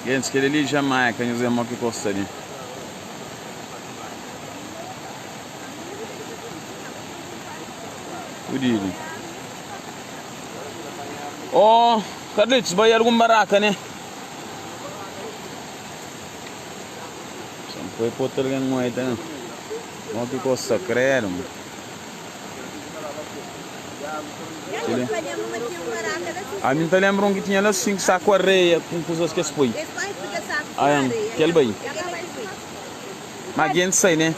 Gentis, kel li Jamaika, nhos é mo ki kosta li. Fudidu. Oh, Carlitos, bai algun baraka, né? Só foi pôr alguém moita, né? Mo ki kosta, credo, mano. A mi ta lembra um que tinha lá 5 saco areia com coisas que es põe. Ah, kel bai. Mas gente sai, né?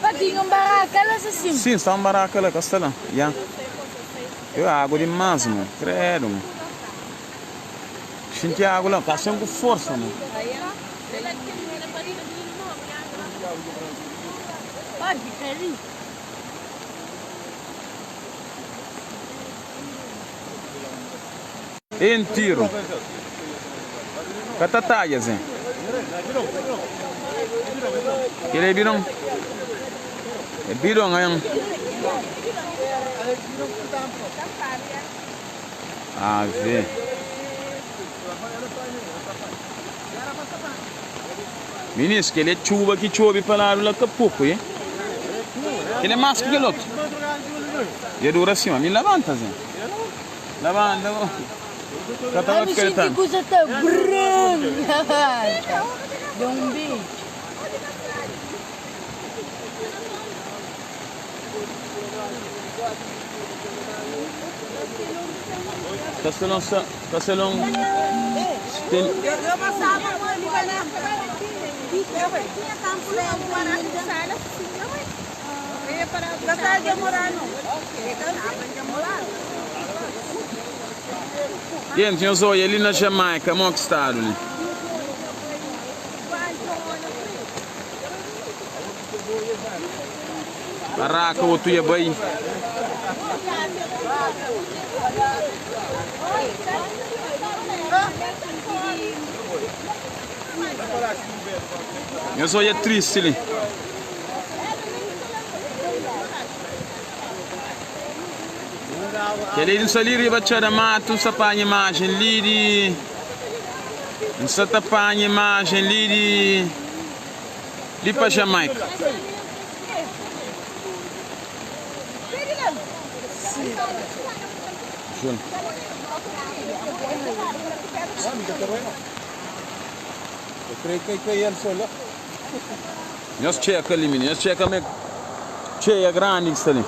Pa tinha um barraca lá assim. Sim, está um barraca lá, cá está lá. Yeah. Eu água demais, mano. Credo, mano. Senti água lá, tá sempre com força, mano. Pode ficar ali. Em tiro. Catataia, Zé. Ele é bidon. É bidon, hein? Ah, vê. Ministro, que ele é chuva que chove para lá, lá que pouco, hein? Ele é mais que aquele outro. E dura assim, mas me levanta, Zé. Levanta. Já tava A me senti acreditando. coisa tá branca. Deu um beijo. Castelão, Castelão. Tem... Eu passava com ele, vai lá. Tinha campo lá, Passava de morar, não. Gente, eu sou ali na Jamaica, mo que está ali. Barraca, outro ia bem. Eu sou ia triste ali. Quer não salir riba tchada mato, não sapanha imagem ali de... Não sapanha imagem ali de... Ali para Jamaica. Júnior. Eu creio que caiu solo. Nós checa ali, menino. Nós checa me cheia grande que está ali.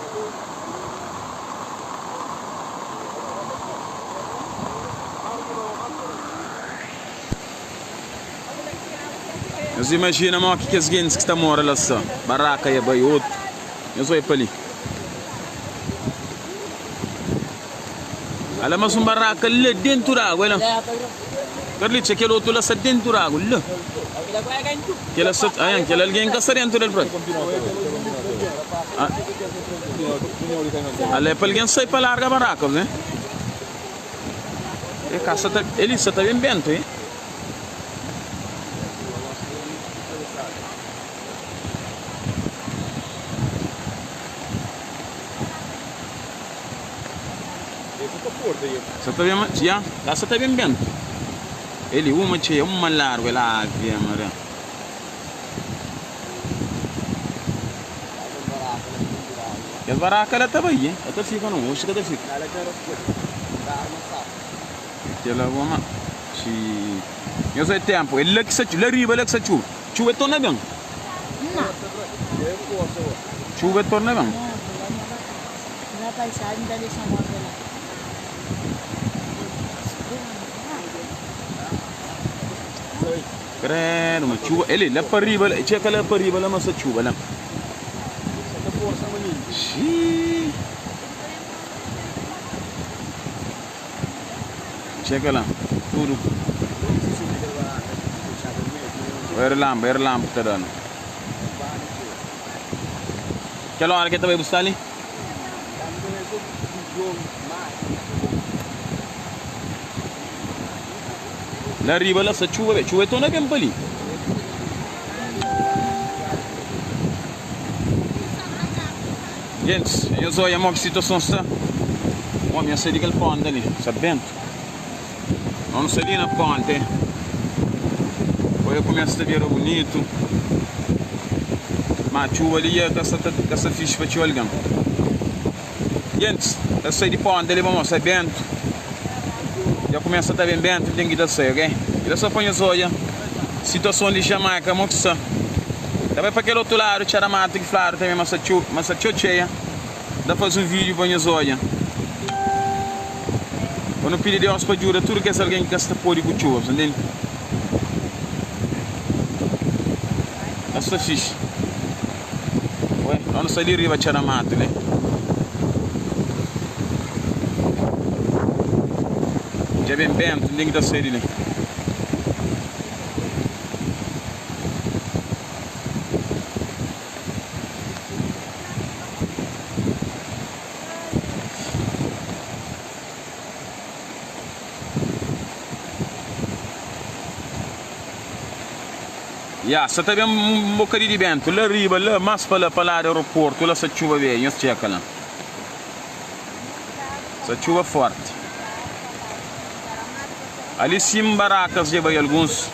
Nós imagina mo que as gente que está mora lá só. Barraca e bai outro. Nós vai para ali. Ala mas um barraca lá dentro da água, lá. Carlitos, aquele outro lá está dentro da água, lá. Aquela, ah, aquele alguém que está dentro dele, pronto. Ah. Ali é para alguém sair para larga a barraca, né? E casa tá, ele está bem bento, hein? Só tá bem, já, casa tá bem bento. Ele uma cheia, uma larga, lá, via, Maria. E as barracas ela tá bem, hein? Ela fica não, hoje que ela fica. Aquela goma, se eu sei tempo, ele lá que se lá riba lá que se chuva. Chuva torna bem. Não. Chuva torna bem. Não, paisagem da deixa morta lá. Credo, mas chuva, ele lá para riba, checa lá para riba lá, mas a chuva lá. Xiii. Checa lá, tudo. Era lampa tá dando. Aquela hora que eu também buscar ali? Lá arriba lá, essa chuva, velho. Chuva é tona bem ali. Gentis, nhos oia mo ki situason sta. Omi, nhos sai di kel ponta li, sta bentu. Nos nu sta li na ponte. Oia kumesa ta bira bunitu. Ma txuba li dja ka sta ta ka sta fixi pa txeu algen. Gentis, ta sai di ponte li pamodi sta bentu. Dja kumesa ta ben bentu, ten ki ta sai, ok? Dja so pa nhos odja situason di Jamaika mo ki sta. Ta bai pa kel otu ladu, txada matu ki fladu tanbe ma sta txeu, ma sta txeu txeia. N ta faze un vídiu pa nhos odja. Pa nu pidi Deus pa djuda tudu kes algen ki ka sta pode ku txuba, bu ntende? Ka sta fixi. Ué, nos nu sta li riba txada matu li. Dja ben bentu, n ten ki ta sai di li. Ya, sa ta ben un bokadi di bentu la riba, la mas pa la, pa ladu aeroportu, la sa txuba be, nhos txeka la. Sa txuba forti. Ali sim barakas dja bai alguns.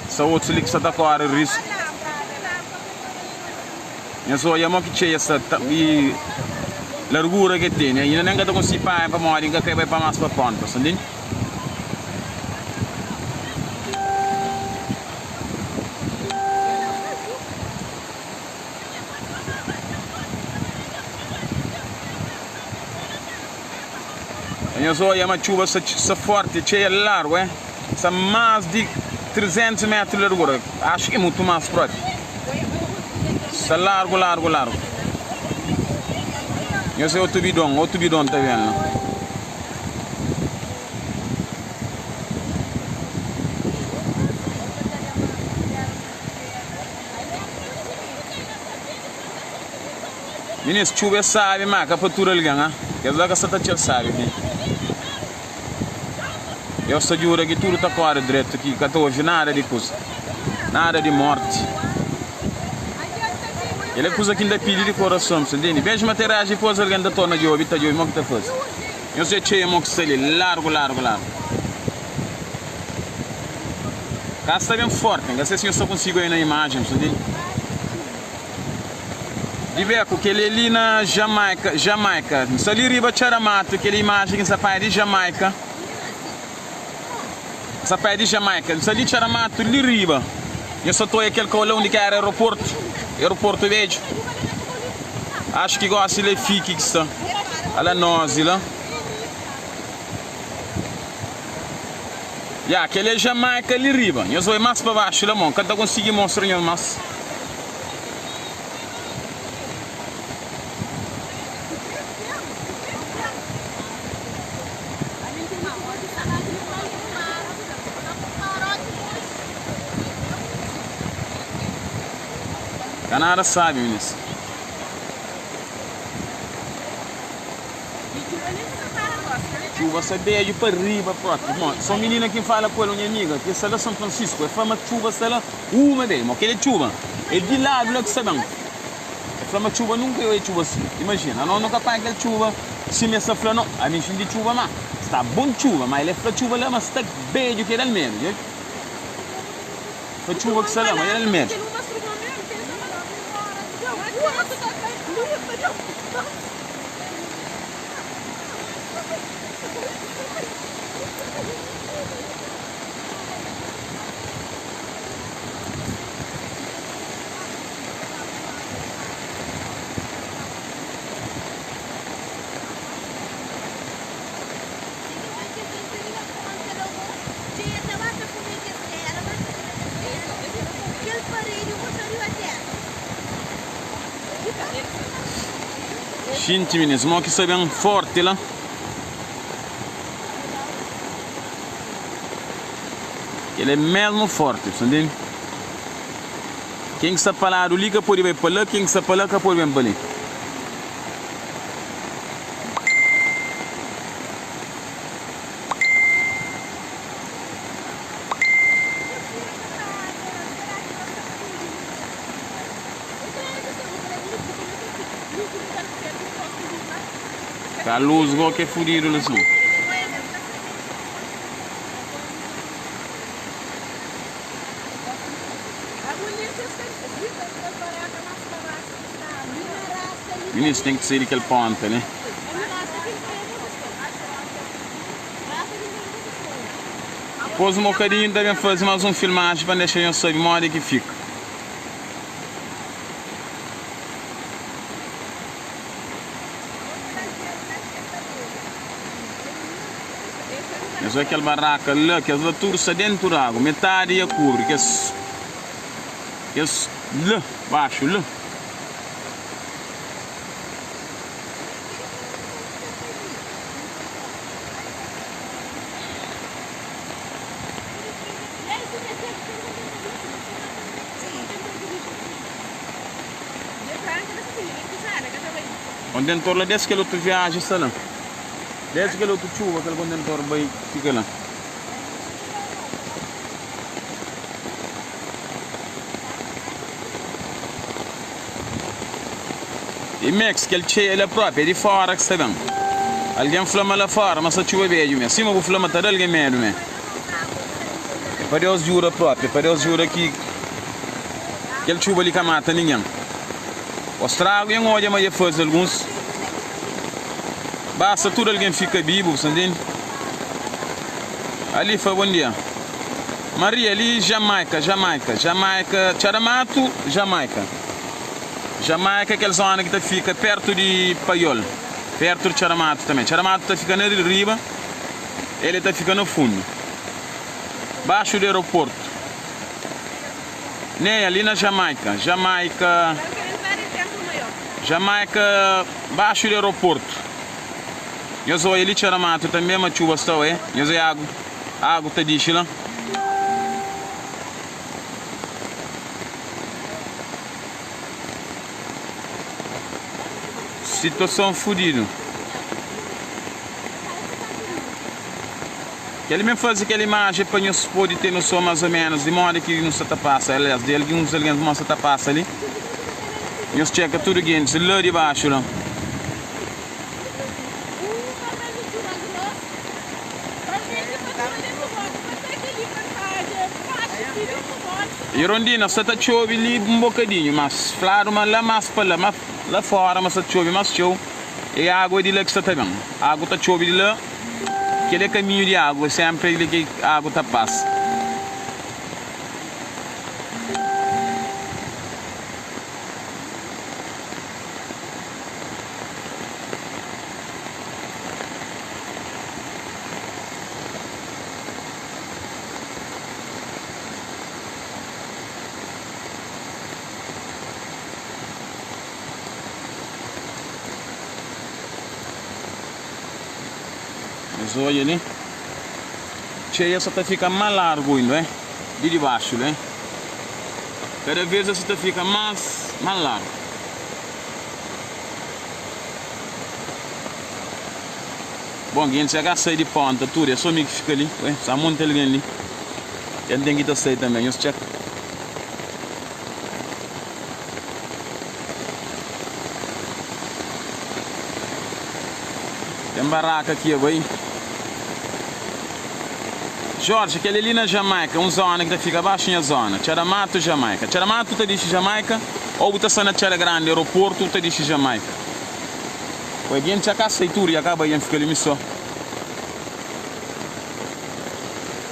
Sta otus li ki sta ta kore risku. Nhos odja mo ki txeia sta ta i largura ki tene. Ainda nen ka ta konsigi panha pamodi N ka kre bai pa mas pa ponta. Sta ntende? Nhos odja ma txuba sta forti, txeia largu, eh? Sta más di 300 metru di largura, axu ki mutu más propi. Sta largu, largu, largu. Nhos é otu bidon, otu bidon ta ben la. Minis, txuba é sábi, má ka pa tudu algen, ah. Kes la ka sta ta atxa-l sábi ki. Deus ta djuda ki tudu ta kóre dretu, ki ka ta obi nada di kuza, nada di mórti. Kel é kuza ki N ta pidi di korason, bu sta ntende? Bens materiais dipôs algen ta torna djobe, ta djobe mo ki ta faze. Nhos dja txeia mo ki sta li, largu, largu, largu. Ka sta ben fórti, N ka sai si nhos ta konsigi oja na imajen, bu sta ntende? Di beku, kel-li é li na Jamaika, Jamaika. N sta li riba Txaramatu, kel imajen ki N sta panha di Jamaika. N sta panha di Jamaika. N sta li Txaramatu, li riba. Nhos sta ta oia kel kau la undi ki éra aeroportu, aeroportu bedju. Axu ki gosi la é fiki ki sta. Ala nozi la. Ya, kel-li é Jamaika li riba. Nhos oi más pa baxu la, mon. Ka ta konsigi mostra nhos más. Ka nada sabi, minis. Txuba sta bedju pa riba propi. Mo, so minina ki N fala ku el, nha amiga, ki sta la San Francisco, el fla ma txuba sta la uma bes. Mo, kel é txuba, é di ladu la ki sta ben. El fla ma txuba nunka é txuba si. Imajina, anos no ka panha kel txuba sima es ta fla no. Ami N xinti txuba ma sta bon txuba, ma el e fla txuba la ma sta bedju ki el dal medu. Dja fla txuba ki sta la ma el dal medu. Xinti minis, mo ki sta ben forti la. Kel é mesmu forti, bu sta ntende? Ken ki sta pa ladu li ka pode bai pa la, ken ki sta pa la ka pode ben pa li. Ka luz go ke fudidu li sin. Minis ten ki sai di kel ponta li. Dipôs un bokadinhu N ta ben faze más un filmaji pa N dexa nhos sabe modi ki fika. Nhos odja kel baraka la, kes la tudu sta dentu di agu, metadi ya kubri, kes kes la baxu la. Kontentor la des kel otu viaji sta la. Des kel otu txuba kel kontentor bai fika la. I mex kel txeia la propi é di fora ki sta ben. Algen fla ma la fora ma sta txuba bedju me. Sima bu fla ma ta da algen medu me. É pa Deus djuda propi, é pa Deus djuda ki kel txuba li ka mata ningen. O stragu dja N odja ma dja faze alguns. Basta tudu algen fika bibu, bu sta ntende? Alifa, bon dia. Maria, li Jamaika, Jamaika, Jamaika, Txadamatu, Jamaika. Jamaika é kel zóna ki ta fika pértu di Paiol, pértu di Txadamatu tanbê. Txadamatu ta fika na di riba, el ta fika na fundu, baxu di aeroportu. Neia, li na Jamaika, Jamaika, Jamaika, baxu di aeroportu. Nhos oia li Txadamatu tanbê ma txuba sta oé. Nhos oia agu. Agu ta dixi la. Situason fudidu. Kel mi faze kel imaji pa nhos pode ter noson mas o menos di modi ki nu sta ta pasa. Aliás, di alguns algen modi sta ta pasa li. Nhos txeka tudu gentis la di baxu la. Irondina sta ta txobe li un bokadinhu, mas fladu ma la mas pa la, ma la fora ma sta txobe mas txeu, e agu é di la ki sta ta ben. Agu ta txobe di la, kel é kaminhu di agu, é senpri li ki agu ta pasa. Nhos odja li, txeia sa ta fika más largu inda, eh? Di dibaxu li, eh? Kada vez el sa ta fika más, más largu. Bon, gentis ja ka sai di ponta tudu, é so mi ki fika li. Ué, sa monti algen li. Ken ten ki ta sai tanbe, nhos txeka. Ten baraka ki ya bai. Jorge, kel li na Jamaika, un zona ki ta fika baxu nha zona. Txada Matu, Jamaika. Txada Matu ta dixi Jamaika ou bu ta sta na Txada Grandi, aeroportu, bu ta dixi Jamaika. Oi, gen txa ka sai tudu, ya ka bai, gen fika li mi so.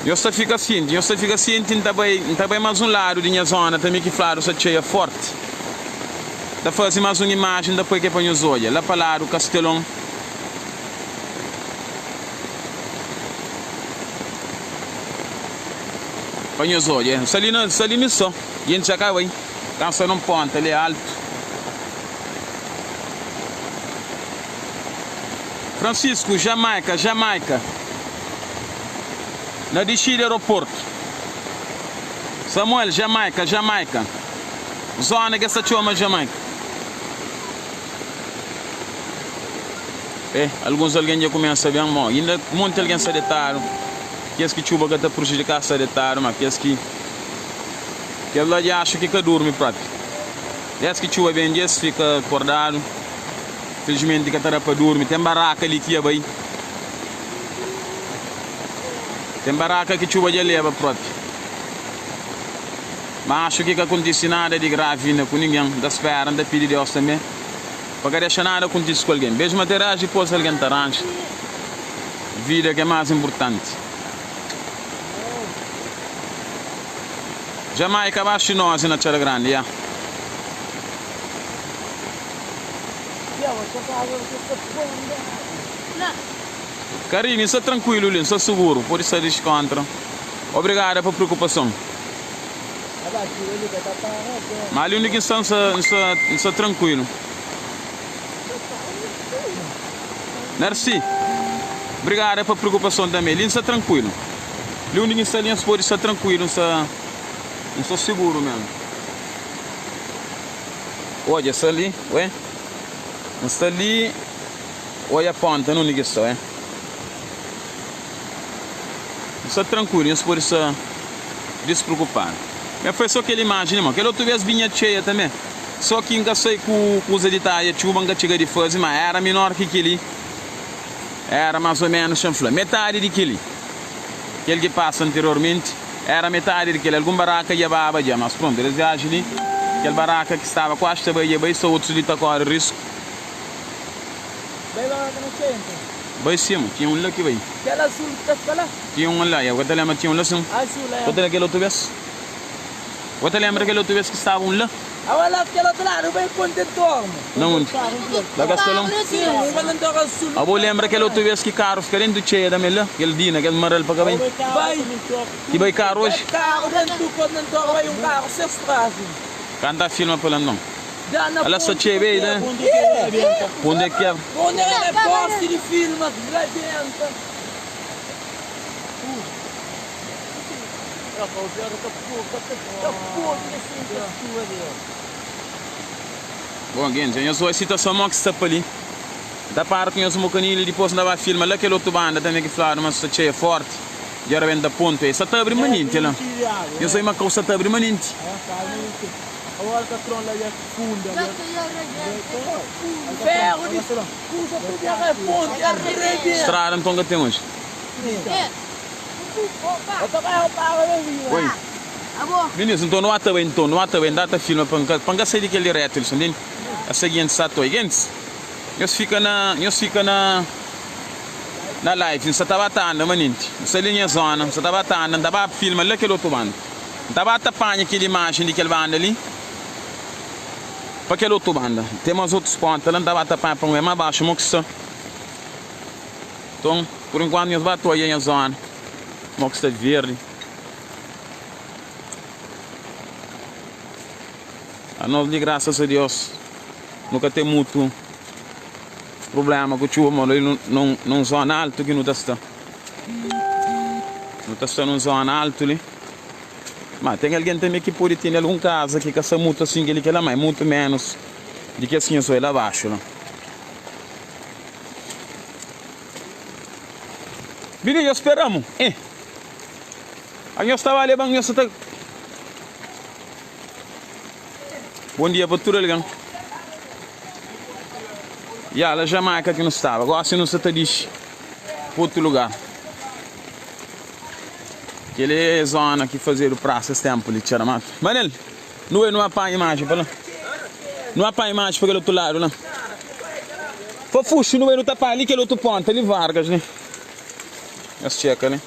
Nhos ta fika sienti, nhos ta fika sienti, N ta bai, N ta bai mas un ladu di nha zona tanbe ki fladu sta txeia forti. Ta fazi mas un imajen, N ta poi ke pa nhos odja, la pa ladu Kastelon. Pa nhos odja, N sta li na, N sta li mi so, gen txa ka bai, kansa nun ponta li altu. Francisco, Jamaica, Jamaica. Na dixida aeroporto. Samuel, Jamaica, Jamaica. Zona ki es ta txoma Jamaica. Eh, alguns algen dja kumesa ben, mo, inda monti algen sta detadu. Kes ki txuba ka ta prejudika sta detadu, ma kes ki kes la dja axu ki ka durmi propi. Des ki txuba ben dja es fika kordadu. Felizmenti ka ta da pa durmi. Ten baraka li ki ia bai. Ten baraka ki txuba dja leba propi. Ma axu ki ka kontise nada di gravi inda ku ningen. N ta spera, N ta pidi Deus tanbe pa ka dexa nada kontise ku algen. Beju materiais dipos algen ta ranja. Vida ki é más inpurtanti. Jamaika baxu nozi na Txada Grandi, ya. Karine, N sta trankuilu li, N sta suguru, pode sta diskontra. Obrigada pa preokupason. Ma ali undi ki N sta, N sta, N sta trankuilu. Merci. Obrigada pa preokupason tanbe. Li N sta trankuilu. Li undi ki N sta li, N pode sta trankuilu, N sta, N sta suguru mesmu. Odja, sta li, ué. N sta li, odja ponta na undi ki sta, ué. N sta trankuilu, nhos pode sta dispreokupadu. Nha foi so kel imaji li, ma kel otu bes binha txeia tanbe. So ki N ka sai ku kuza di taia txuba, N ka txiga di faze, ma era minor ki kel-li. Era mas o menus, xa N fla, metadi di kel-li. Kel ki pasa anteriormenti era metadi di kel-li. Algun baraka dja baba dja, mas prontu, es viaji li, kel baraka ki staba kuazi ta bai dja bai, so otus li ta kore risku. Bai baraka na txeia nton? Bai sim, tinha un la ki bai. Kel azul ki ta fika la? Tinha un la, ya, bu ka ta lenbra tinha un la sim? Azul, Bu ta lenbra kel otu bes? Bu ka ta lenbra kel otu bes ki staba un la? Awa la kel otu ladu bai kontentor mo. Na undi? La Gastelon? Sim, un kontentor azul. Abo lenbra kel otu bes ki karu fika dentu txeia tanbe la? Kel dina, kel maral pa ka bai. Bai. Ki bai karu oji? Bai karu dentu kontentor bai un karu ses trazi. Kanta filma pa la nton. Da na Ala sa ponti txeia pa bei da. kebra. Ponti é kebra. Ponti é posti di filma rabenta. Bon gente, nhos oi situason mo ki sta pa li. N ta para ku nhos un bokanil i dipos N ta ba filma la kel otu banda tanbe ki fladu ma sta txeia forti dja rabenta pontu ei. Sa ta abri manenti la. Nhos oi ma kau sa ta abri manenti. Strada nton ka ten oji. Oi. Minis, nton nu ata bai nton, nu ata bai, N ta filma pa N ka, pa N ka sai di kel diretu li, sa ntende? Asa gentis sa ta oi. Gentis, nhos fika na, nhos fika na, na live, N sa ta ba ta anda manenti, N sta li nha zona, N sa ta ba ta anda, N ta ba filma la kel otu banda. N ta ba ta panha kel imajen di kel banda li pa kel otu banda. Ten mas otus ponta la, N ta ba ta panha pa N oi ma baxu mo ki sta. Nton, pur inkuantu nhos ba ta oia nha zona, mo ki sta verdi. Anos li, grasas a Dios, nu ka ten mutu prubléma ku txuba, ma li na un zona altu ki nu ta sta. Nu ta sta na un zona altu li. Ma ten algen tanbe ki pode tene algun kaza ki ka sta mutu asin kel-li kel-la, ma é mutu ménus di kes ki nhos oi la baxu la. Bini nhos spera-mu. Eh. A nhos ta ba leba-m, nhos ta. Bon dia pa tudu algen. Ya, la Jamaika ki nu staba. Gosi nu sta ta dixi pa otu lugar. Kel é zona ki fazedu prasa es tenpu li, Txeramatu. Manel, nu bai nu ba panha imajen pa la. Nu ba panha imajen pa kel otu ladu la. Pa fuxi nu bai nu ta panha li kel otu ponta li Vargas li. Nhos txeka li.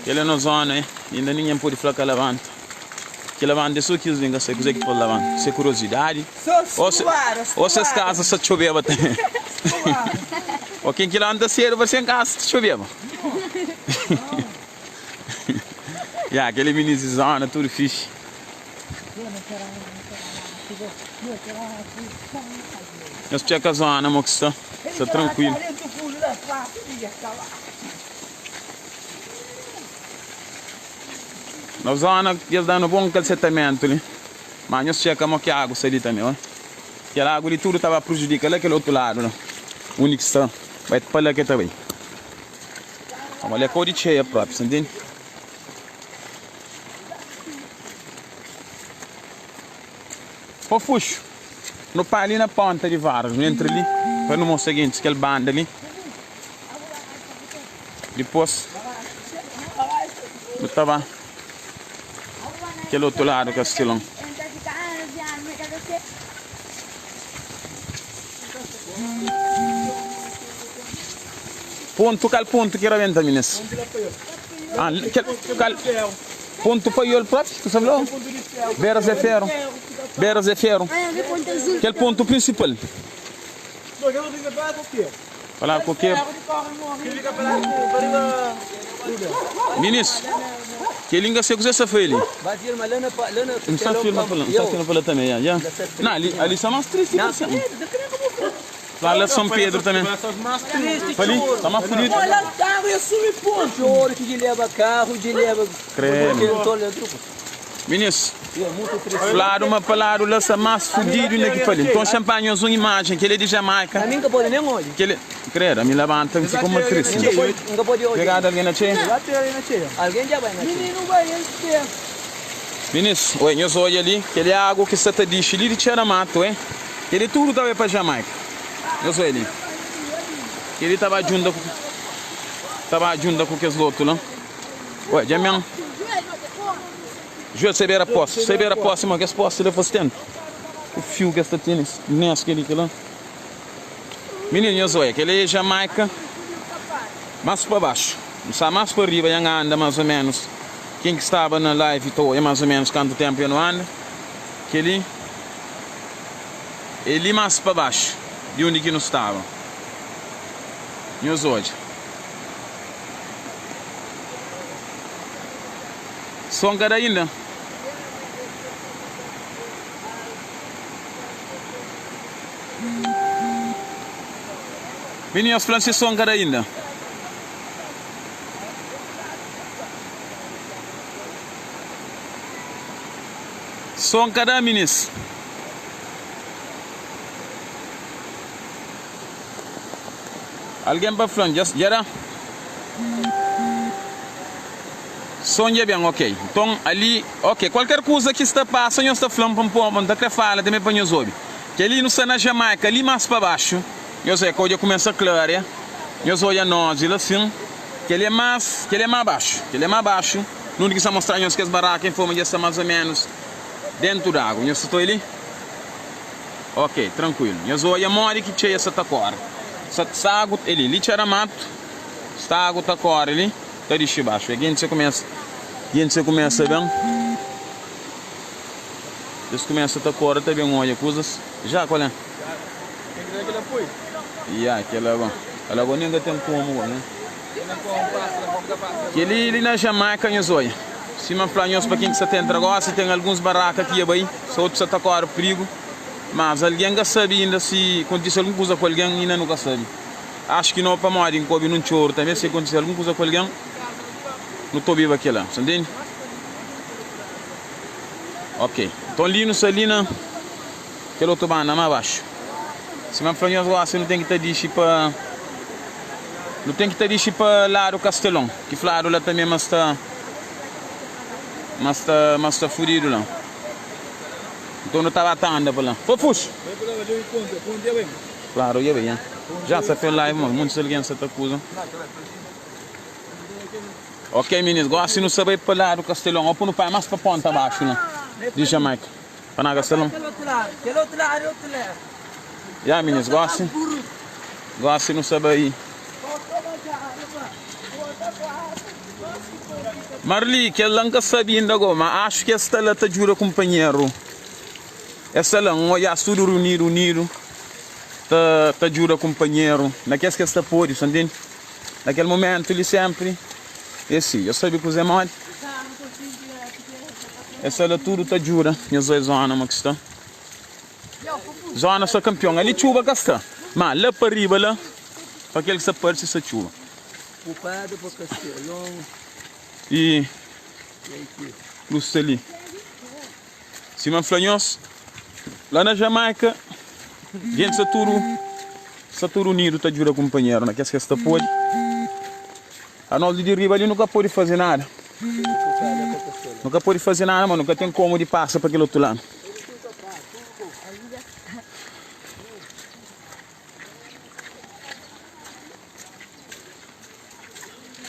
Kel é nos zona eh. Inda ningen pode fla ka labanta. Ki labanta é so kis li, N ka sai kuzê ki pode labanta. Se kuriosidadi o se o se es kaza sa txobeba tanbe. O ken ki labanta sedu parse en kaza ta txobeba. Ya kel é minis di zona tudu fixi. Nhos txeka zona mo ki sta, sta trankuilu. Nos zona dja es danu bon kalsetamentu li, ma nhos txeka mo ki agu sta li tanbe oi. Kel agu li tudu ta ba prejudika la kel otu ladu la, undi ki sta bai pa la ke ta bai. Pamodi é kau di txeia propi, sa ntende? Fofuxu. Nu pa li na ponta di Vargas, nu entra li pa nu mostra gentis kel banda li. Dipôs nu ta ba kel otu ladu Kastilon. Pontu kal pontu ki rabenta minis? Ah, kel kal pontu paiol propi ku sa fla? Bera Zé Ferro. Bera Zé Ferro. Kel pontu prinsipal. Falar kokeru. Minis, kel li N ka se kuzê sta fla li. N sta filma pa la, N sta filma pa la tanbê, ya, ya. Na, ali, ali sta más tristi ki sen. Fla la São Pedro tanbê. Pa li, sta más fudidu. Kredu. Minis, fladu ma pa ladu la sta más fudidu inda ki pa li. Nton, xa N panha nhos un imajen, kel-li é di Jamaika. Kel-li, kredu, ami labanta, N fika uma triste. Pegadu algen na txeia? Minis, oi, nhos odja li, kel-li é agu ki sta ta dixi li di Txera Matu, eh. Kel-li tudu ta bai pa Jamaika. Nhos odja li. Kel-li ta ba djunta ku, ta ba djunta ku kes lotu la. Ué, dja men. Juel, sai bera posti, sai bera posti, ma kes posti la faz tentu. Ku fiu kes ta tene, nes keli kila. Mininu, nhos oia, keli é Jamaica, mas pa baxu. Nu sta mas pa riba, nha anda mas o menus. Ken ki staba na live ta oia mas o menus kantu tenpu ya nu anda. Keli é li mas pa baxu di undi ki nu staba. Nhos odja. Som ka da inda. Mininos fla-m si som ka da inda. Som ka da minis. Algen pa fla-m, dja da? Son dja ben, ok. Nton, ali, ok. Kualker kuza ki sta pasa, nhos ta fla-m pa N pô, N ta kre fala tanbe pa nhos obi. Kel-li, nu sta na Jamaika, li más pa baxu. Nhos odja, kau dja kumesa klaria. Nhos odja nos di la sin. Kel-li é más, kel-li é más baxu. Kel-li é más baxu. Nunde ki sta mostra nhos kes baraka en forma dja sta más ô ménus dentu di agu. Nhos sta ta oja li? Ok, trankuilu. Nhos odja modi ki txeia sa ta kóre. Sa sta agu e li, li txera matu, sta agu ta kóre li, ta dixi baxu. E gentis sa kumesa, gentis sa kumesa ben, es kumesa ta kóre ta ben odja kuzas. Já, kual é? Ya, kel la bon. Kel la bon nen ka ten komu go, ne? Kel-li li na Jamaika nhos odja. Sima N fla nhos pa ken ki sa ta entra gosi, ten alguns baraka ki dja bai, sa otus sa ta kóre prigu. Mas algen ka sabe inda si kontise algun kuza ku algen, inda nu ka sabe. Axu ki no pamodi N ka obi nun txoru tanbe, si kontise algun kuza ku algen, nu ta obiba kila. Sa ntende? Ok. Nton li nu sta li na kel otu banda ma baxu. Sima N fla nhos gosi nu ten ki ta dixi pa nu ten ki ta dixi pa ladu Kastelon, ki fladu la tanbe ma sta ma sta ma sta fudidu la. Nton nu ta ba ta anda pa la. Fofuxu! Klaru, dja bai, Já sa fe live, mas muntus algen sa ta kuza. Ok, minis, gosi nu sa bai pa ladu Kastelon. Ô pa nu pai más pa ponta baxu la di Jamaika. Pa na Kastelon. Ya, minis, gosi, gosi nu sa bai. Marli, kel la N ka sabe inda go, ma axu ki es sta la ta djuda kunpanheru. Es sta la, N odja-s tudu riunidu, unidu, ta ta djuda kunpanheru na kes ki es ta pode, sa ntende? Na kel mumentu li senpri é si. Nhos sabe kuzê modi? Es sta la tudu ta djuda. Nhos odja zona ma ki sta. Zona sta kanpion. Ali txuba ka sta, ma la pa riba la, pa kel ki sta parse sta txuba. Pupadu pa Kastelon. I nu sta li. Sima N fla nhos, la na Jamaika, gentis sta tudu sta tudu unidu ta djuda kunpanheru na kes ki es ta pode. Anos li di riba li nu ka pode faze nada. Nu ka pode faze nada, ma nu ka ten komu di pasa pa kel otu ladu.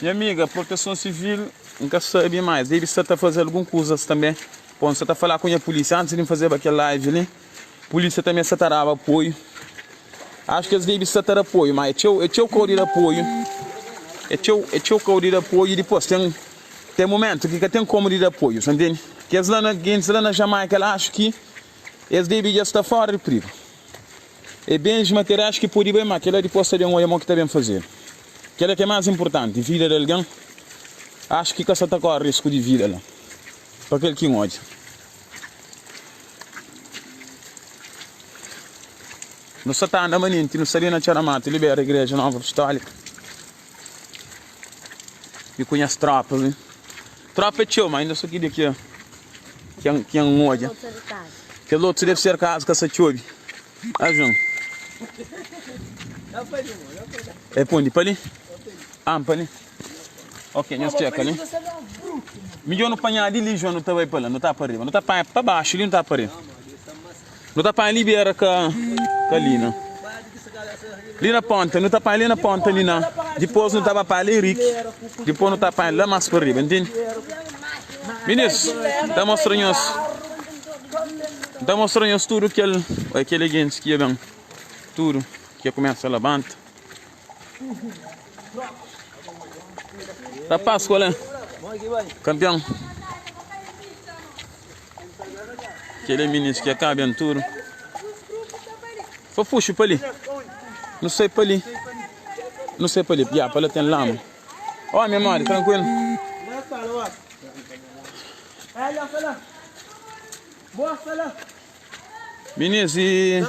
Nha amiga, proteson sivil N ka sabe ma es debe sta ta faze algun kuzas tanbe. Pon N sta ta fala ku nha pulisia antis di N fazeba kel live li. Pulisia tanbe sta ta daba apoiu. Acho ki es debe sta ta da apoiu, ma é txeu, é txeu kau di da apoiu. É txeu, é txeu kau di da apoiu i dipôs ten ten mumentu ki ka ten komu di da apoiu, sa ntende? Kes la na gentis la na Jamaika la acho ki es debe dja sta fora di prigu. É bens materiais ki pode bai, ma kela dipôs ta ben odja mo ki ta ben fazedu. Kela ki é más inpurtanti, vida di algen. Acho ki ka sa ta kóre risku di vida la, pa kel ki N odja. Nu sa ta anda manenti, nu sta li na Txaramatu, li bera Igreja Nova Apostólika. Mi ku nhas tropas li. Tropa é txeu, ma inda so ki ki ki N odja. Kel otu debe ser kazu ka sa txobi. Ah, João. É pa undi? Pa li? Ah, pa li. Ok, nhos txeka li. Midjor nu panha di li, João, nu ta bai pa la, nu ta pa riba. Nu ta panha pa baxu li, nu ta pa riba. Nu ta panha li bera ka ka li na. Li na ponta, nu ta panha li na ponta li na. Dipôs nu ta ba pa Lerik. Dipôs nu ta panha la más pa riba, ntende? Minis, ta mostra nhos. N ta mostra nhos tudu kel, oi kel gentis ki ia ben, tudu ki ia kumesa labanta. Rapaz, qual é? Campeão. Aquele menino que acaba em tudo. Foi fuxo para ali. Não sei para ali. Não sei para ali. Já, para lá tem lama. Ó, minha mãe, tranquilo. Meninos, e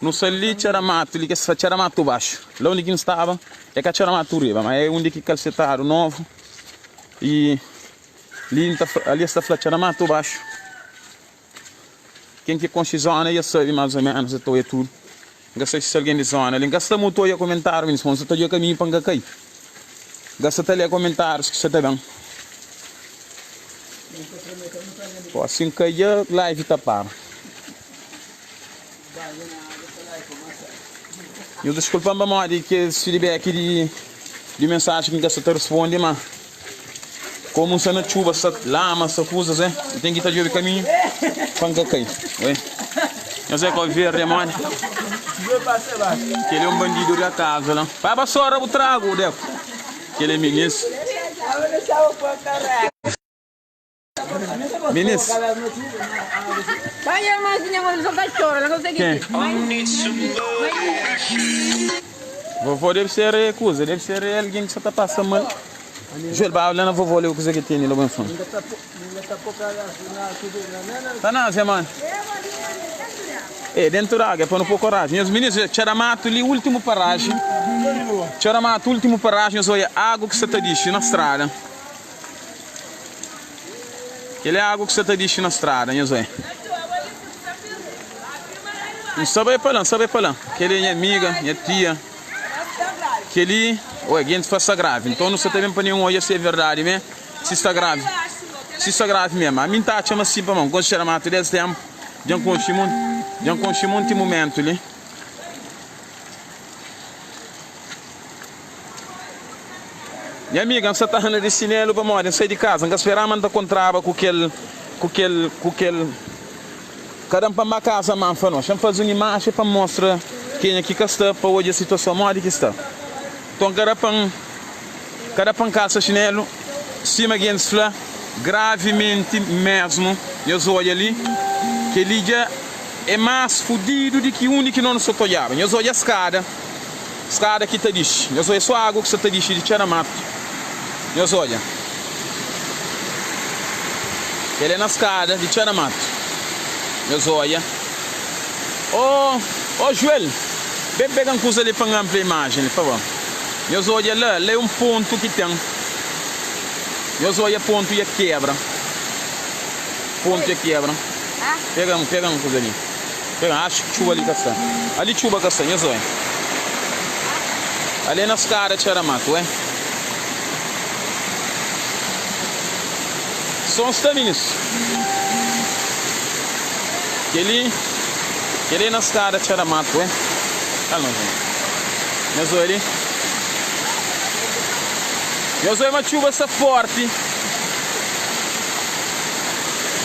Nu sta li Txaramatu, li ki es fla Txaramatu Baxu. La undi ki N staba é ka Txaramatu Riba, ma é undi ki kalsetadu novu. I li N ta fla, ali es ta fla Txaramatu Baxu. Ken ki konxe zona ya sabe más o ménus, el ta oia tudu. N ka sabe si algen di zona li. N ka sta mutu oia komentáriu, minus, ma N sta ta djobe kaminhu pa N ka kai. N ka sta ta lé komentárius ki sta ta ben. Pô, si N kai dja live ta para. Nhos diskulpa-m pamodi kes feedback di di mensaji ki N ka sta ta responde, má komu N sta na txuba, sta lama, sta kuzas, é, N ten ki ta djobe kaminhu pa N ka kai. Oi. Nhos é kau verdi é modi? Kel é un bandidu di akazu la. Ba basora bu tragu, Deku. Kel é minis. Minis. Quem? Vovó deve ser eh, kuza, deve ser eh, alguém que só tá passa mal. Joel, ba lá na vovó ali o kuza que tem lá bem fundo. Tá na Zé mano. É, dentro da água, é para não pôr coragem. Meus meninos, Txaramatu li, último paragem. Txaramatu, último paragem, olha, água que você tá dixi na estrada. Kel é agu ki sta ta dixi na strada, nhos oi. N sta bai pa la, N sta bai pa la. Kel é nha amiga, nha tia. Kel-li, oi, gentis fla sta gravi. Nton nu sta ta ben pa nen odja si é verdadi mé, si sta gravi. Si sta gravi mé. Ma mi N ta atxa ma si, pamodi N konxe Ramatu des ténpu, dja N konxe monti, dja N konxe monti mumentu li. Nha amiga, N sa ta anda di sinelu pamodi N sai di kaza. N ka speraba ma N ta kontraba ku kel, ku kel, ku kel. Kada N pa N ba kaza ma N fla, No, xa N faze un imajen pa N mostra kenha ki ka sta pa odja situason modi ki sta. Nton ka da pa N, ka da pa N kalsa xinelu sima gentis fla, gravimenti mesmu. Nhos odja li, kel-li dja é más fudidu di ki undi ki no nu sa ta odjaba. Nhos odja skada. Strada ki ta dixi. Nhos odja so agu ki sa ta dixi di txera matu. Nhos odja. Kel é na skada di txera matu. Nhos odja. Oh, oh Juel, ben pega un kuza li pa N amplia imajen li, favor. Nhos odja la, la é un pontu ki ten. Nhos odja pontu ia kebra. Pontu ia kebra. Pega, pega un kuza li. Pega, axu ki txuba li ka sta. Ali txuba ka sta, nhos oi. Ali é na skada txera matu, ué. Som sta minis. Keli, keli é na skada txera matu, ué. Kalma, gente. Nhos oi ali. Nhos oi ma txuba sta forti.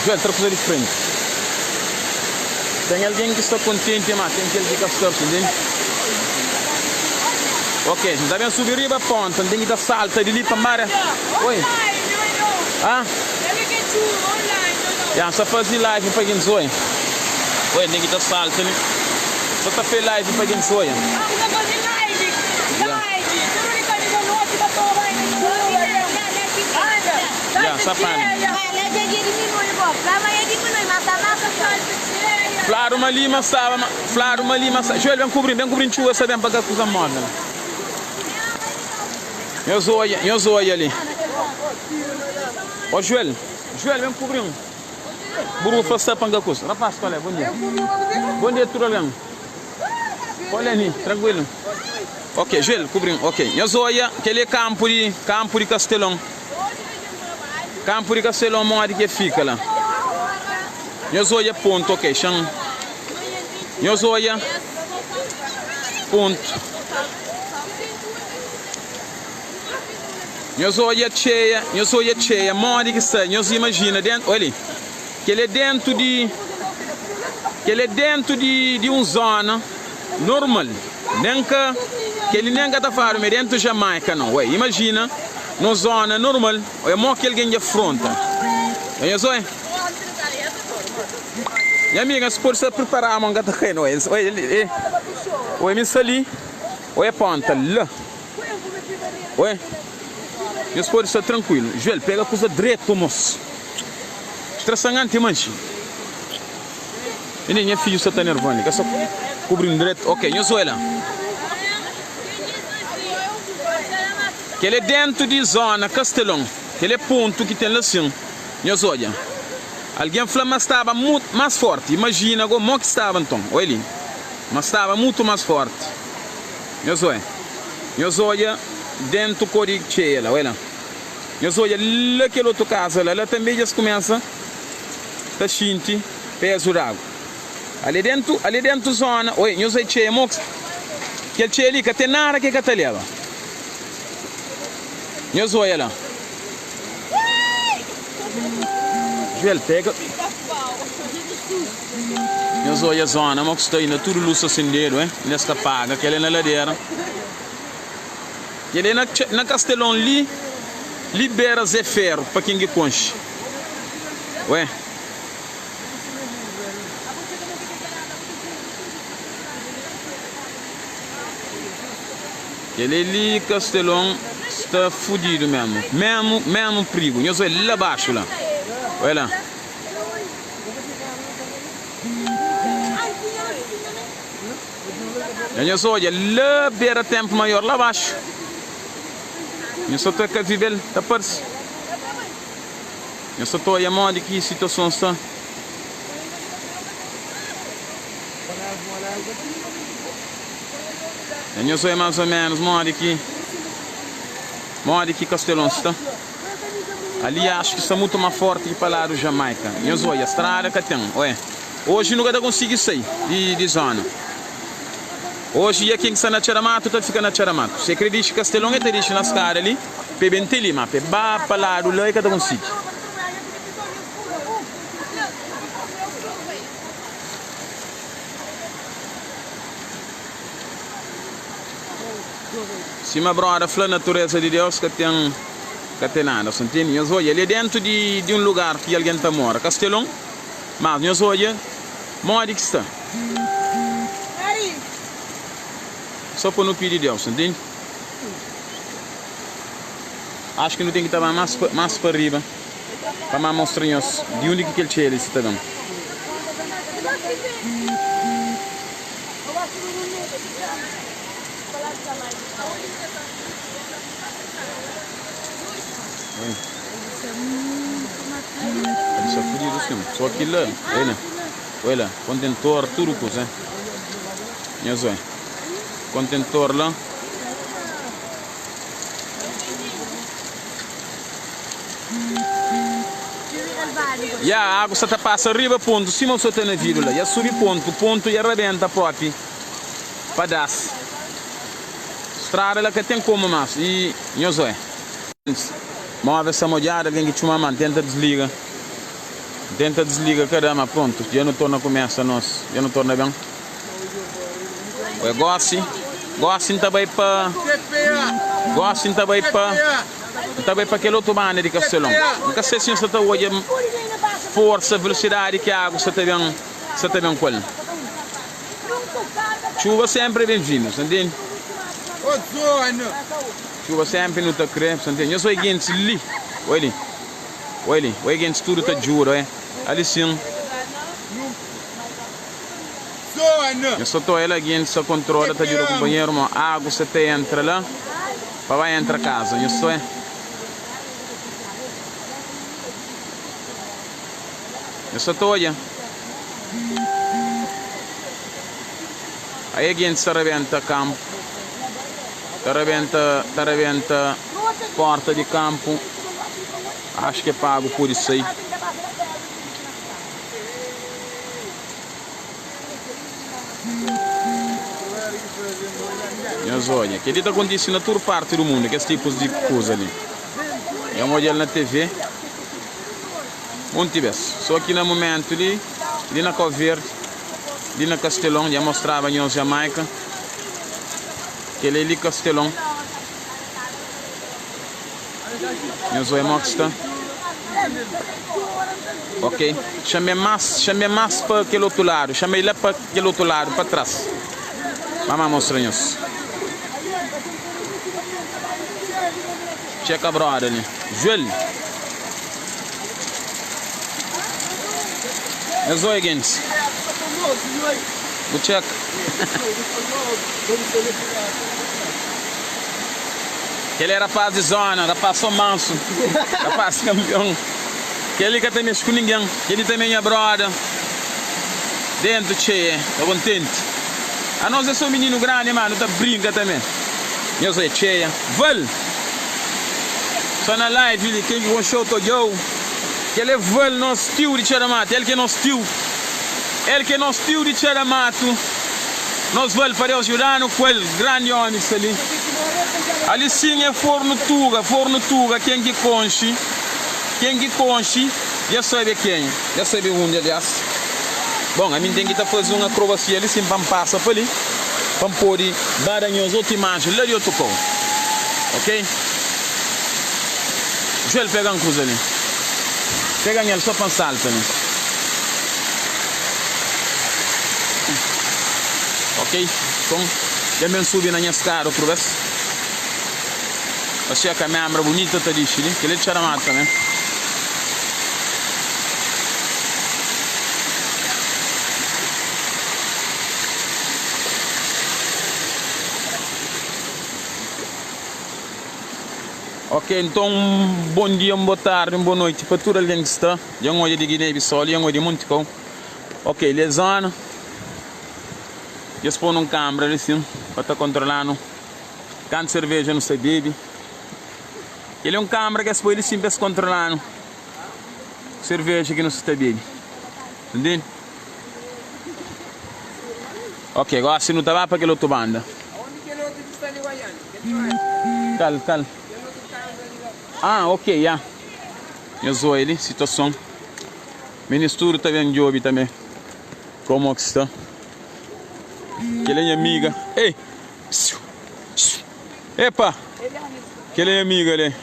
Joel, tra kuza di frenti. Ten algen ki sta kontenti, má ten kel ki ka sta, ntende? Ok, N ta ben subi riba ponta, N ten ki ta salta di li pa mare. Oi. Ah? Ya, N sta faze live pa gentis oi. Oi, N ten ki ta salta li. N sta ta fê live pa gentis oia. Ya. Ya, sa fana. Fladu ma li ma staba ma Fladu ma li ma sta Joel, ben kubri-m, ben kubri-m txuba sa ben pa ka kuza móvel. Nhos oia, nhos oia li. Ó Joel, Joel, ben kubri-m. Burufa sta pa N ka kuza. Rapaz, qual é? Bom dia. Bom dia tudu algen. Olha ali, tranquilo. Ok, Joel, kubri-m. Ok, nhos oia, kel-li é kanpu di, kanpu di Kastelon. Kanpu di Kastelon modi ki é fika la. Nhos oia pontu, ok, xan. Nhos oia pontu. Nhos odja txeia, nhos odja txeia, modi ki sta, nhos imajina dentu, olha li, kel é dentu di, kel é dentu di, di un zona normal, nen ka, kel li nen ka ta fladu ma é dentu Jamaika nau, ué, imajina na un zona normal, odja mo ki algen dja fronta, nhos odja, nha amiga, si pode sta pripara mo, N ka ta kai nau, ué, ué, ué, mi sta li, odja ponta la. Oi, nhos pode sta trankuilu. Juel, pega kuza dretu, mos. Stresanganti manxi. Minina, nha fidju sta ta nervani. Ka sta kubri-m dretu. Ok, nhos oi la. Kel é dentu di zona Kastelon. Kel é pontu ki ten la sin. Nhos odja. Algen fla ma staba mutu más forti. Imajina go mo ki staba nton. Oi li. Ma staba mutu más forti. Nhos oi. Nhos odja dentu ko di txeia la, oi la. Nhos odja la kel otu kaza la, la tanbe dja es kumesa ta xinti pezu di agu. Ali dentu, ali dentu zona, oi, nhos oi txeia mo kel txeia li ka ten nada ke ka ta leba. Nhos oia la. Joel pega. Nhos odja zona mo ki sta inda tudu lus ta sendedu eh inda es ka paga kel é na ladera kel é na na kastelon li li bera ze feru pa ken ki konxe ué. Kel é li kastelon sta fudidu memu memu memu prigu nhos odja la baxu la ué la. Dja nhos odja la bera Tenplu Maior la baxu. Nhos sa ta ka vive-l ta parse. Nhos sa ta odja modi ki situason sta. Dja nhos odja más o ménus modi ki modi ki Kastelon sta. Ali axu ki sta mutu ma forti ki pa ladu Jamaika. Nhos odja, strada ka ten. Oe, oji nu ka ta konsigi sai di di zona. Oji dja ken ki sta na Txaramatu ta fika na Txaramatu. Si e kre dixi Kastelon e ta dixi na skada li pa e ben te li, ma pa e ba pa ladu la e ka ta konsigi. Sima broda fla natureza di Deus ka ten ka ten nada so ntende nhos odja li é dentu di di un lugar ki algen ta mora kastelon mas nhos odja modi ki sta so pa nu pidi Deus ntende acho ki nu ten ki ta ba mas mas pa riba pa ma mostra nhos di undi ki kel txeia li si ta ben. Sta fudidu sim. Só ki la, oi la, oi la, kontentor tudu kuza. Nhos oi. Kontentor la. Ya, agu sta ta pasa riba pontu sima bu sta ta na vidu la. Ya subi pontu, pontu ya rabenta propi padas. Strada la ka ten komu mas. I nhos oi. Móvel sta modjadu, algen ki txuma ma N tenta disliga. N tenta disliga kada, ma prontu, dja nu torna kumesa nos, dja nu torna ben. Oi, gósi, gósi N ta bai pa, gósi N ta bai pa, N ta bai pa kel otu banda di Kastelon. N ka sai si N sa ta odja forsa, velosidadi ki agu sa ta ben, sa ta ben ku el. Txuba sénpri é ben-vindu, sa ntende? Txuba sénpri nu ta krê, sa ntende? Nhos oi gentis li, oi li, oi li, oi gentis tudu ta djuda, oi, ali sin. Nhos sa ta oia la gentis ta kontrola, ta djuda kunpanheru, ma agu sa ta entra la pa ba entra kaza, nhos ta oi. Nhos sa ta odja? Aê gentis ta rabenta kanpu, ta rabenta, ta rabenta porta di kanpu. Axu ki é pa agu pode sai. Nhos odja, kel-li ta kontise na tudu parti di mundu, kes tipus di kuza li. Dja N odja-l na TV. Monti bes. So ki na mumentu li, li na Kau Verdi, li na Kastelon, dja mostraba nhos Jamaika. Kel li Kastelon. Nhos oi mo ki sta. Ok. Xame mas, xame mas pa kel otu ladu. Xame la pa kel otu ladu, pa tras. Mama mostra nhos. Txeka broda li. Juel. Es oi gentis. Bu txeka. Kel é rapaz di zona, rapaz so mansu, rapaz kanpion. Kel li ka ta mexe ku ningen. Kel li tanbe nha broda. Dentu txeia, ta kontenti. Anos é so mininu grandi, ma nu ta brinka tanbe. Nhos oi txeia. Val! Sta na live li ken ki konxeu ta odjau. Kel é Val nos tiu di txada matu. El ki é nos tiu. El ki é nos tiu di txada matu. Nos Val pa Deus djuda-nu ku el. Grandi omi ki sta li. Ali sin é fornu tuga, fornu tuga ken ki konxe, ken ki konxe dja sabe ken, dja sabe undi alias. Bon, ami N ten ki ta faze un akrobasia li sin pa N pasa pa li. Pa N pode ba da nhos otu imajen la di otu kau. Ok? Joel, pega-m kuza li. Pega-m el so pa N salta li. Ok? Nton, dja N ben subi na nha skada otru bes. Pa xeka membra bunita ta dixi li. Kel-li é txaramadu tanbe. Ok, nton un bon dia, un bo tardi, un bo noiti pa tudu algen ki sta. Dja N odja di Guiné-Bissau li, dja N odja di monti kau. Ok, li é zona. Dja es pô-nu un kanbra li sin pa ta kontrola-nu kantu serveja nu sta bebe. Kel-li é un kanbra ki es poi li sin pa es kontrola-nu serveja ki nu sta ta bebe. Ntende? Ok, gosi nu ta ba pa kel otu banda. Kal, kal? Ah, ok, ya. Nhos oi li situason. Minis tudu ta ben djobi tanbe komo ki sta. Kel é nha amiga. Ei! Psiu! Psiu! Epa! Kel é nha amiga li.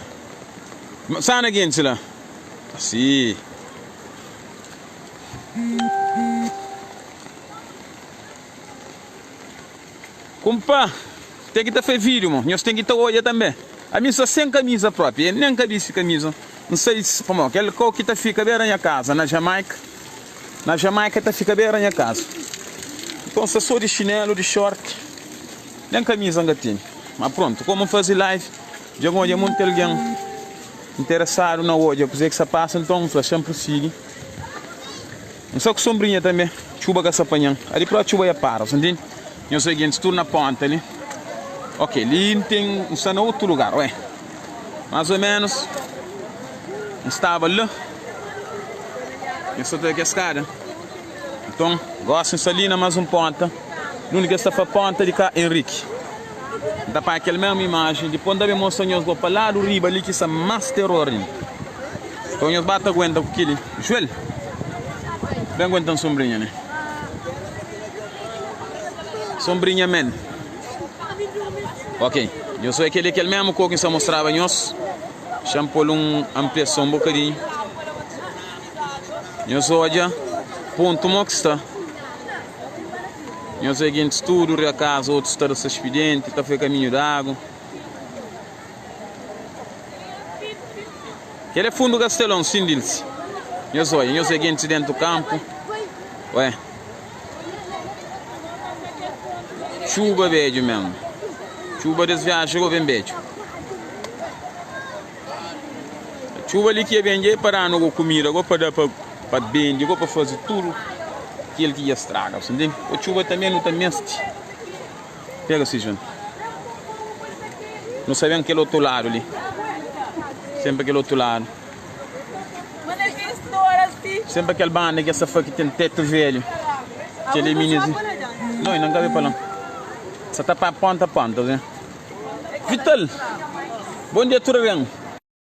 Sana gentis la. Asi. Kumpa, ten ki ta fai video mo, nhos ten ki ta odja tanbe. Ami sta sen kamisa propi, e nen ka bisti kamisa. N sai pamo kel kau ki ta fika bera nha kaza na Jamaika, na Jamaika ta fika bera nha kaza. Nton sta so di xinelu, di short, nen kamisa N ka tene. Ma prontu, komu N fazi live, dja N odja monti algen interesadu na odja kuze ki sta pasa, nton N fla xa N prosigi. N sta ku sonbrinha tanbe, txuba ka sta panha-m. Ali propi txuba ya para, sa ntende? Nhos oi gentis tudu na ponta li. Ok, li N ten, N sta na otu lugar, oi. Mas o menus, N staba la. Nhos sta ta kes skada. Nton, gosi N sta li na mas un ponta, nunde ki es ta fla ponta di ka Enriki. N ta panha kel mesmu imajen, dipôs N ta ben mostra nhos go pa ladu riba li ki sta más teror inda. Nton nhos ba ta aguenta ku kel-li. Juel, ben aguenta-m sonbrinha li. Sonbrinha men. Ok, nhos odja kel-li é kel mesmu kor ki N sta mostraba nhos. Xa-m pô-l un anpliason un bokadinhu. Nhos odja pontu mo ki sta. Nhos odja gentis tudu ria kaza, otus sta da ses spidienti, ta foi kaminhu di agu. Kel é fundu Kastelon, sin Dilsi. Nhos odja, nhos odja gentis dentu kanpu. Ué. Txuba bedju mesmu. Txuba des viaji go ben bedju. Txuba li ki e ben dja e pa danu go kumida go pa da pa pa bendi go pa fazi tudu kel ki dja straga bu ntende? Po txuba tanbe nu ta mesti pega si jun nu sa ben kel otu ladu li senpri kel otu ladu senpri kel banda ki es ta fla ki ten tetu velhu kel li minis no i nan ka be pa la sa ta pa ponta ponta. Vital, Bon dia tudu algen.